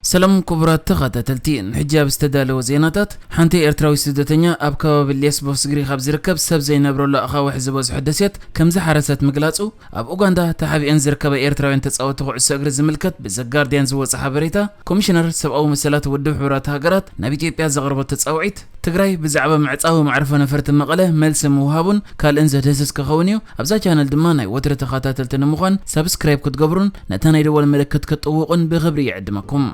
ሰላም ክቡራት ተኸታተልቲ፣ ንሕጂ ኣብ ዝተዳለወ ዜናታት፣ ሓንቲ ኤርትራዊት ስደተኛ ኣብ ከባቢ ሌስቦስ ግሪክ ኣብ ዝርከብ ሰብ ዘይነብረሉ ኣኻውሕ ዝበዝሖ ደሴት ከም ዝሓረሰት ምግላጹ፣ ኣብ ኡጋንዳ ተሓቢኤን ዝርከባ ኤርትራውያን ተጻወቲ ኩዕሶ እግሪ ዝምልከት ብዘ ጋርዲያን ዝወጸ ሓበሬታ፣ ኮሚሽነር ሰብኣዊ መሰላት ውድብ ሕቡራት ሃገራት ናብ ኢትዮጵያ ዘቕረቦ ተጻውዒት፣ ትግራይ ብዛዕባ ምዕጻዊ መዕርፎ ነፈርቲ መቐለ መልሲ ምውሃቡን ካልእን ዘድህስስ ክኸውን እዩ። ኣብዛ ቻነል ድማ ናይ ወትሪ ተኸታተልቲ ንምዃን ሳብስክራይብ ክትገብሩን ነታ ናይ ደወል ምልክት ክትጥውቑን ብኽብሪ ይዕድመኩም።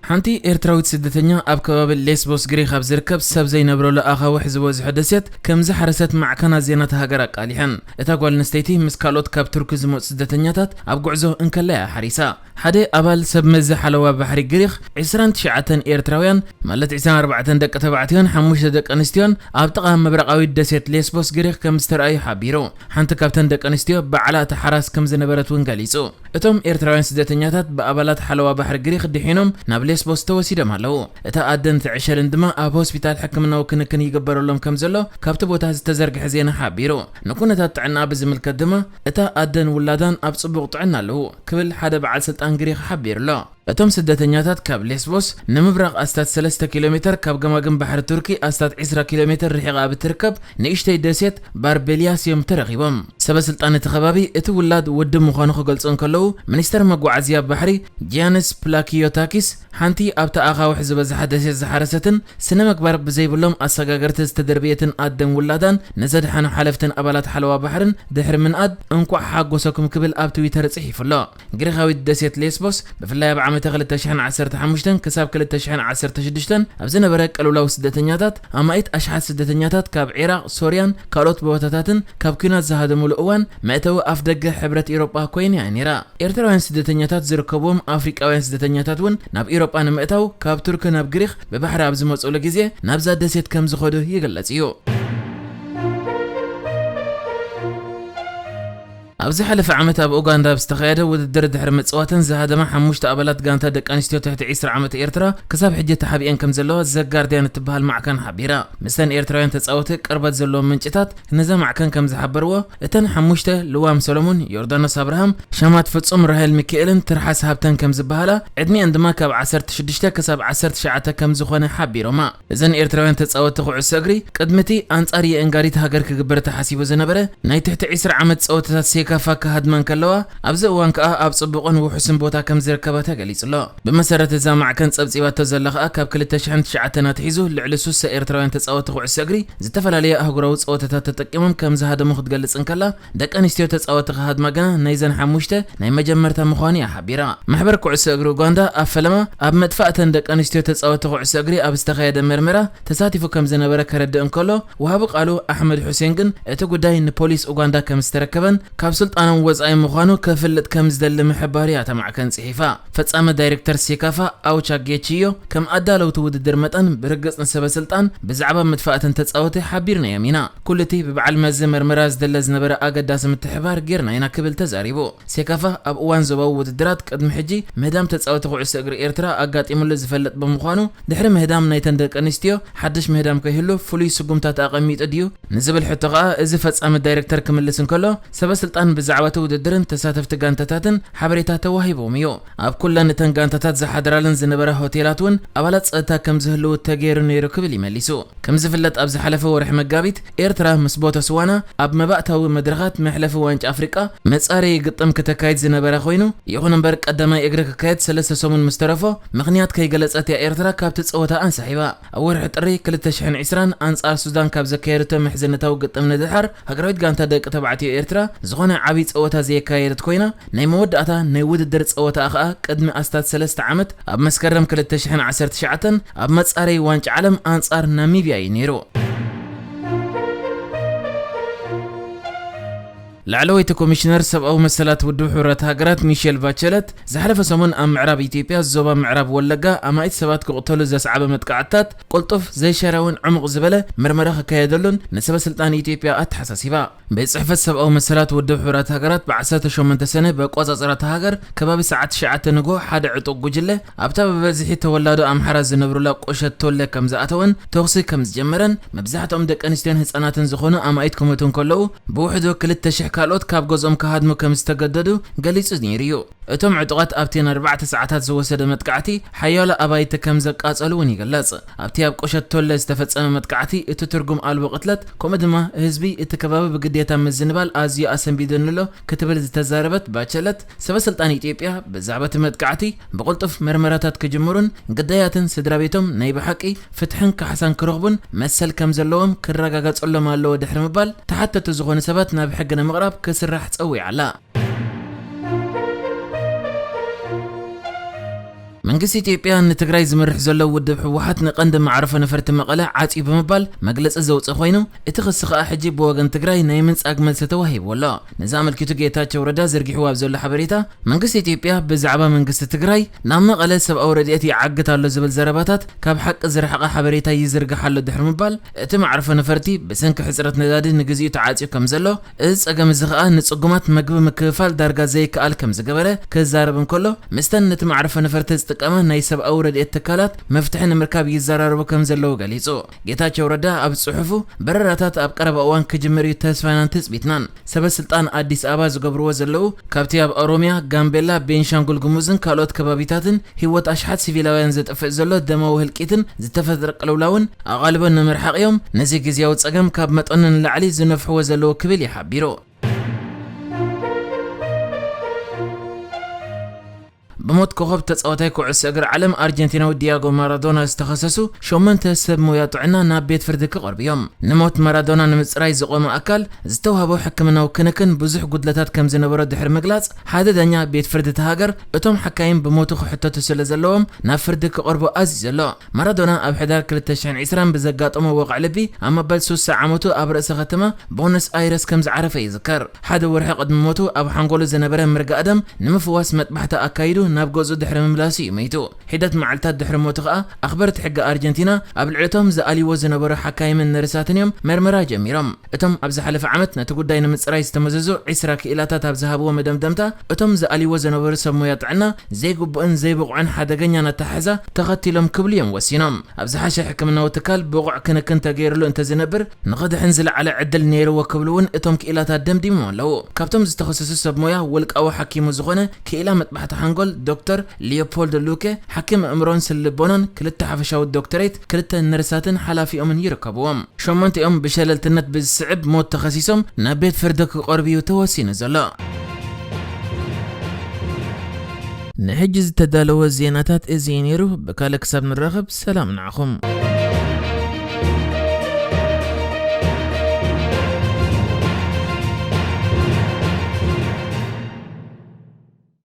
ሓንቲ ኤርትራዊት ስደተኛ ኣብ ከባቢ ሌስቦስ ግሪክ ኣብ ዝርከብ ሰብ ዘይነብረሉ ኣኻውሕ ዝበዝሖ ደሴት ከም ዝሓረሰት ማዕከናት ዜና እታ ሃገር ኣቃሊሐን። እታ ጓል ኣንስተይቲ ምስ ካልኦት ካብ ቱርኪ ዝመጹ ስደተኛታት ኣብ ጉዕዞ እንከላ እያ ሓሪሳ። ሓደ ኣባል ሰብ መዚ ሓለዋ ባሕሪ ግሪኽ፣ ዕስራን ትሽዓተን ኤርትራውያን፣ ማለት ዕስራን ኣርባዕተን ደቂ ተባዕትዮን ሓሙሽተ ደቂ ኣንስትዮን፣ ኣብ ጥቓ ምብራቓዊት ደሴት ሌስቦስ ግሪኽ ከም ዝተረኣዩ ሓቢሩ። ሓንቲ ካብተን ደቂ ኣንስትዮ ባዕላ እታ ሓራስ ከም ዝነበረት እውን ገሊጹ። እቶም ኤርትራውያን ስደተኛታት ብኣባላት ሓለዋ ባሕሪ ግሪኽ ድሒኖም ናብ ሌስቦስ ተወሲዶም ኣለዉ። እታ ኣደን እቲ ዕሸልን ድማ ኣብ ሆስፒታል ሕክምናዊ ክንክን ይግበረሎም ከም ዘሎ ካብቲ ቦታ ዝተዘርግሐ ዜና ሓቢሩ። ንኩነታት ጥዕና ብዝምልከት ድማ፣ እታ ኣደን ውላዳን ኣብ ጽቡቕ ጥዕና ኣለዉ ክብል ሓደ በዓል ስልጣን ግሪኽ ሓቢሩ ኣሎ። እቶም ስደተኛታት ካብ ሌስቦስ ንምብራቕ ኣስታት ሰለስተ ኪሎ ሜተር፣ ካብ ገማግም ባሕሪ ቱርኪ ኣስታት ዕስራ ኪሎ ሜተር ርሒቓ ኣብ እትርከብ ንእሽተይ ደሴት ባርቤልያስ እዮም ተረኺቦም። ሰበ ስልጣን እቲ ከባቢ እቲ ውላድ ወዲ ምዃኑ ክገልጹ እንከለዉ፣ ሚኒስተር መጓዓዝያ ባሕሪ ጂያንስ ፕላኪዮታኪስ፣ ሓንቲ ኣብታ ኣኻውሕ ዝበዝሓ ደሴት ዝሓረሰትን ስነ ምግባር ብዘይብሎም ኣሰጋገርቲ ዝተደርበየትን ኣደን ውላዳን ንዘድሓኑ ሓለፍትን ኣባላት ሓለዋ ባሕርን ድሕሪ ምንኣድ፣ እንኳዕ ሓጎሰኩም ክብል ኣብ ትዊተር ጽሒፉ ኣሎ። ግሪኻዊት ደሴት ሌስቦስ፣ ብፍላይ ኣብ ዓመተ ክልተ ሽሕን ዓሰርተ ሓሙሽተን ክሳብ ክልተ ሽሕን ዓሰርተ ሽዱሽተን ኣብ ዝነበረ ቅልውላው ስደተኛታት፣ ኣማኢት ኣሽሓት ስደተኛታት ካብ ዒራቕ፣ ሶርያን ካልኦት ቦታታትን ካብ ኲናት ዝሃደሙሉ እዋን፣ መእተዊ ኣፍደገ ሕብረት ኤውሮጳ ኮይና እያ ነይራ። ኤርትራውያን ስደተኛታት ዝርከብዎም ኣፍሪቃውያን ስደተኛታት እውን ናብ ኤውሮጳ ንምእታው ካብ ቱርኪ ናብ ግሪኽ ብባሕሪ ኣብ ዝመጽኡሉ ግዜ ናብዛ ደሴት ከም ዝኸዱ ይግለጽ እዩ። ኣብ ዝሓለፈ ዓመት ኣብ ኡጋንዳ ኣብ ዝተኻየደ ውድድር ድሕሪ ምጽዋተን ዝሃደማ ሓሙሽተ ኣባላት ጋንታ ደቂ ኣንስትዮ ትሕቲ ዕስራ ዓመት ኤርትራ ክሳብ ሕጂ ተሓቢኤን ከም ዘለዋ ዘ ጋርዲያን እትበሃል ማዕከን ሓቢራ። ምስተን ኤርትራውያን ተጻወቲ ቅርበት ዘለዎም ምንጭታት ነዛ ማዕከን ከም ዝሓበርዎ፣ እተን ሓሙሽተ፣ ልዋም ሰሎሞን፣ ዮርዳኖስ ኣብርሃም፣ ሻማት ፍጹም፣ ራሄል ሚካኤልን ትርሓስ ሃብተን ከም ዝበሃላ፣ ዕድሚኤን ድማ ካብ ዓሰርተ ሽዱሽተ ክሳብ ዓሰርተ ትሽዓተ ከም ዝኾነ ሓቢሮማ። እዘን ኤርትራውያን ተጻወቲ ኩዕሶ እግሪ፣ ቅድሚ እቲ ኣንጻር የእንጋሪት ሃገር ክግበር ተሓሲቡ ዝነበረ ናይ ትሕቲ ዕስራ ዓመት ጸወታታት ሴካፋ ክሃድማ እንከለዋ፣ ኣብዚ እዋን ከኣ ኣብ ጽቡቕን ውሑስን ቦታ ከም ዝርከባ ተገሊጹ ኣሎ። ብመሰረት እዛ ማዕከን ጸብጺባቶ ዘላ ከኣ፣ ካብ ክልተ ሽሕን ትሽዓተን ኣትሒዙ ልዕሊ ሱሳ ኤርትራውያን ተጻወቲ ኩዕሶ እግሪ ዝተፈላለየ ኣህጉራዊ ጸወታታት ተጠቂሞም ከም ዝሃደሙ ክትገልጽ እንከላ፣ ደቂ ኣንስትዮ ተጻወቲ ክሃድማ ግና ናይዘን ሓሙሽተ ናይ መጀመርታ ምዃኑ እያ ሓቢራ። ማሕበር ኩዕሶ እግሪ ኡጋንዳ ኣብ ፈለማ ኣብ ምጥፋእተን ደቂ ኣንስትዮ ተጻወቲ ኩዕሶ እግሪ ኣብ ዝተኻየደ መርመራ ተሳቲፉ ከም ዝነበረ ከረድእ እንከሎ፣ ወሃቢ ቃሉ ኣሕመድ ሑሴን ግን እቲ ጉዳይ ንፖሊስ ኡጋንዳ ከም ዝተረከበን ካብ ስልጣኖም ወጻኢ ምዃኑ ከፍልጥ ከም ዝደሊ ምሕባሩ እያ እታ ማዕከን ጽሒፋ። ፈጻሚ ዳይሬክተር ሴካፋ ኣውቻ ጌቺዮ፣ ከም ኣዳለውቲ ውድድር መጠን ብርግጽ ንሰበ ስልጣን ብዛዕባ ምጥፋእተን ተጻወቲ ሓቢርናዮም ኢና። ኩሉ እቲ ብበዓል መዚ መርመራ ዝድለ ዝነበረ ኣገዳሲ ምትሕብባር ጌርና ኢና ክብል ተዛሪቡ። ሴካፋ ኣብ እዋን ዞባዊ ውድድራት ቅድሚ ሕጂ ምህዳም ተጻወቲ ኩዕሶ እግሪ ኤርትራ ኣጋጢሙሉ ዝፈልጥ ብምዃኑ፣ ድሕሪ ምህዳም ናይተን ደቂ ኣንስትዮ ሓድሽ ምህዳም ከይህሉ ፍሉይ ስጉምታት ኣቐሚጡ ድዩ ንዝብል ሕቶ ከኣ፣ እዚ ፈጻሚ ዳይሬክተር ክምልስ እንከሎ፣ ሰበ ስልጣን ብዛዕባ እቲ ውድድርን ተሳተፍቲ ጋንታታትን ሓበሬታ ተዋሂቦም እዩ። ኣብ ኩለን እተን ጋንታታት ዝሓድራለን ዝነበራ ሆቴላት እውን ኣባላት ጸጥታ ከም ዝህልዉ ተገይሩ ነይሩ ክብል ይመሊሱ። ከም ዝፍለጥ፣ ኣብ ዝሓለፈ ወርሒ መጋቢት፣ ኤርትራ ምስ ቦተስዋና ኣብ መባእታዊ መድረኻት መሕለፊ ዋንጫ ኣፍሪቃ መጻረዪ ግጥም ክተካይድ ዝነበራ ኮይኑ፣ ይኹን እምበር ቀዳማይ እግሪ ክካየድ ሰለስተ ሰሙን ምስ ተረፎ፣ ምኽንያት ከይገለጸት እያ ኤርትራ ካብቲ ጸወታ ኣንሳሒባ። ኣብ ወርሒ ጥሪ ክልተ ሽሕን ዕስራን ኣንጻር ሱዳን ካብ ዘካየደቶ ምሕዝነታዊ ግጥም ንድሓር፣ ሃገራዊት ጋንታ ደቂ ተባዕትዮ ኤርትራ ዝኾነ ዓቢ ጸወታ ዘየካየደት ኮይና፣ ናይ መወዳእታ ናይ ውድድር ጸወታኣ ከኣ ቅድሚ ኣስታት ሰለስተ ዓመት ኣብ መስከረም ክልተ ሽሕን ዓሰርተ ትሽዓተን ኣብ መጻረዪ ዋንጫ ዓለም ኣንጻር ናሚብያ እዩ ነይሩ። ላዕለወይቲ ኮሚሽነር ሰብኣዊ መሰላት ውድብ ሕቡራት ሃገራት ሚሼል ባቸለት ዝሓለፈ ሰሙን ኣብ ምዕራብ ኢትዮጵያ ዞባ ምዕራብ ወለጋ ኣማኢት ሰባት ክቕተሉ ዘስዓበ መጥቃዕትታት ቅልጡፍ፣ ዘይሻራውን ዕሙቕ ዝበለ መርመራ ክካየደሉን ንሰበ ስልጣን ኢትዮጵያ ኣተሓሳሲባ። ቤት ጽሕፈት ሰብኣዊ መሰላት ውድብ ሕቡራት ሃገራት ብ ዓሰርተ ሸሞንተ ሰነ ብኣቆጻጽራ እታ ሃገር ከባቢ ሰዓት ትሽዓተ ንግሆ ሓደ ዕጡቕ ጉጅለ ኣብታ ብበዝሒ ተወላዶ ኣምሓራ ዝነብሩላ ቁሸት ቶለ ከም ዝኣተወን ተኹሲ ከም ዝጀመረን መብዛሕትኦም ደቂ ኣንስትዮን ህጻናትን ዝኾኑ ኣማኢት ክሞቱ እንከለዉ ብውሕዱ ክልተ ሽሕ ካልኦት ካብ ገዝኦም ክሃድሙ ከም ዝተገደዱ ገሊጹ ነይሩ እዩ። እቶም ዕጡቓት ኣብቲ ንኣርባዕተ ሰዓታት ዝወሰደ መጥቃዕቲ ሓያሎ ኣባይቲ ከም ዘቃጸሉ እውን ይግለጽ። ኣብቲ ኣብ ቁሸት ቶለ ዝተፈጸመ መጥቃዕቲ እቲ ትርጉም ኣልቦ ቅትለት፣ ከምኡ ድማ ህዝቢ እቲ ከባቢ ብግዴታ ምዝንባል ኣዝዩ ኣሰንቢዱኒ ኣሎ ክትብል ዝተዛረበት ባቸለት፣ ሰበ ስልጣን ኢትዮጵያ ብዛዕባ እቲ መጥቃዕቲ ብቕልጡፍ መርመራታት ክጅምሩን ግዳያትን ስድራ ቤቶም ናይ ብሓቂ ፍትሕን ካሕሳን ክረኽቡን መሰል ከም ዘለዎም ክረጋገጸሎም ኣለዎ ድሕሪ ምባል፣ ተሓተቲ ዝኾኑ ሰባት ናብ ሕጊ ንምቕራብ ክስራሕ ጸዊዓ ኣላ። መንግስቲ ኢትዮጵያ ንትግራይ ዝመርሕ ዘሎ ውድብ ህወሓት ንቀንዲ መዕርፎ ነፈርቲ መቐለ ዓጽዩ ብምባል መግለጺ ዘውፅእ ኮይኑ፣ እቲ ክሲ ከኣ ሕጂ ብወገን ትግራይ ናይ ምንጻግ መልሲ ተዋሂብዎ ኣሎ። ነዚ ኣመልኪቱ ጌታቸው ረዳ ዘርጊሕዎ ኣብ ዘሎ ሓበሬታ፣ መንግስቲ ኢትዮጵያ ብዛዕባ መንግስቲ ትግራይ ናብ መቐለ ሰብኣዊ ረድኤት ይዓግት ኣሎ ዝብል ዘረባታት ካብ ሓቂ ዝረሓቐ ሓበሬታ ይዝርጋሕ ኣሎ ድሕሪ ምባል፣ እቲ መዕርፎ ነፈርቲ ብሰንኪ ሕፅረት ነዳዲ ንግዚኡ ተዓፅዩ ከም ዘሎ፣ እዚ ጸገም እዚ ከኣ ንጽጉማት መግቢ ምክፍፋል ዳርጋ ዘይከኣል ከም ዝገበረ ክዛረብ እንከሎ፣ ምስተን ነቲ መዕርፎ ነፈርቲ ዝጥቀማ ናይ ሰብኣዊ ረድኤት ትካላት መፍትሒ ንምርካብ ይዘራረቡ ከም ዘለዉ ገሊጹ። ጌታቸው ረዳ ኣብ ጽሑፉ፣ በረራታት ኣብ ቀረባ እዋን ክጅምር እዩ ተስፋናን ትጽቢትናን። ሰበ ስልጣን ኣዲስ ኣበባ ዝገብርዎ ዘለዉ፣ ካብቲ ኣብ ኦሮሚያ፣ ጋምቤላ፣ ቤንሻንጉል ጉሙዝን ካልኦት ከባቢታትን ህይወት ኣሽሓት ሲቪላውያን ዘጥፍእ ዘሎ ደማዊ ህልቂትን ዝተፈጥረ ቅልውላውን ኣቓልቦ ንምርሓቕ እዮም ነዚ ግዝያዊ ጸገም ካብ መጠኑ ንላዕሊ ዝነፍሕዎ ዘለዉ ክብል እዩ ሓቢሩ። ብሞት ኮኸብ ተጻዋታይ ኩዕሶ እግሪ ዓለም ኣርጀንቲናዊ ዲያጎ ማራዶና ዝተኸሰሱ ሸሞንተ ሰብ ሞያ ጥዕና ናብ ቤት ፍርዲ ክቐርቡ እዮም። ንሞት ማራዶና ንምጽራይ ዝቖመ ኣካል ዝተዋህቦ ሕክምናዊ ክንክን ብዙሕ ጉድለታት ከም ዝነበሮ ድሕሪ ምግላጽ፣ ሓደ ዳኛ ቤት ፍርዲ እታ ሃገር እቶም ሓካይም ብሞቱ ክሕተቱ ስለ ዘለዎም ናብ ፍርዲ ክቐርቡ ኣዚዙ ኣሎ። ማራዶና ኣብ ሕዳር ክልተ ሽሕን ዕስራን ብዘጋጠሞ ወቕዒ ልቢ ኣብ መበል ሱሳ ዓመቱ ኣብ ርእሰ ከተማ ቦነስ ኣይረስ ከም ዝዓረፈ ይዝከር። ሓደ ወርሒ ቅድሚ ሞቱ ኣብ ሓንጎሉ ዝነበረ ምርጋእ ደም ንምፍዋስ መጥባሕቲ ኣካይዱ ናብ ገዝኡ ድሕሪ ምምላሱ እዩ መይቱ። ሒደት መዓልታት ድሕሪ ሞቱ ከኣ ኣኽበርቲ ሕጊ ኣርጀንቲና ኣብ ልዕሊ እቶም ዝኣልይዎ ዝነበሩ ሓካይምን ነርሳትን እዮም መርመራ ጀሚሮም። እቶም ኣብ ዝሓለፈ ዓመት ነቲ ጉዳይ ንምጽራይ ዝተመዘዙ ዕስራ ክኢላታት ኣብ ዝሃብዎ መደምደምታ፣ እቶም ዝኣልይዎ ዝነበሩ ሰብ ሞያ ጥዕና ዘይግቡእን ዘይብቑዕን ሓደገኛን ኣተሓሕዛ ተኸቲሎም ክብሉ እዮም ወሲኖም። ኣብ ዝሓሸ ሕክምናዊ ትካል ብቑዕ ክንክን ተገይርሉ እንተዝነብር፣ ንኽድሕን ዝለዓለ ዕድል ነይርዎ ክብሉ እውን እቶም ክኢላታት ደምዲሞም ኣለዉ። ካብቶም ዝተኸሰሱ ሰብ ሞያ ውልቃዊ ሓኪሙ ዝኾነ ክኢላ መጥባሕቲ ሓንጎል ዶክተር ሊዮፖልዶ ሉኬ፣ ሓኪም ኣእምሮን ስነ ልቦናን፣ ክልተ ሓፈሻዊ ዶክተሬት፣ ክልተ ነርሳትን ሓላፊኦምን ይርከብዎም። ሸሞንቲኦም ብሸለልትነት ብዝስዕብ ሞት ተኸሲሶም ናብ ቤት ፍርዲ ክቐርቡ እዩ ተወሲኑ ዘሎ። ንሕጂ ዝተዳለወ ዜናታት እዚ እዩ ነይሩ። ብካልእ ክሳብ ንራኸብ ሰላም ንዓኹም።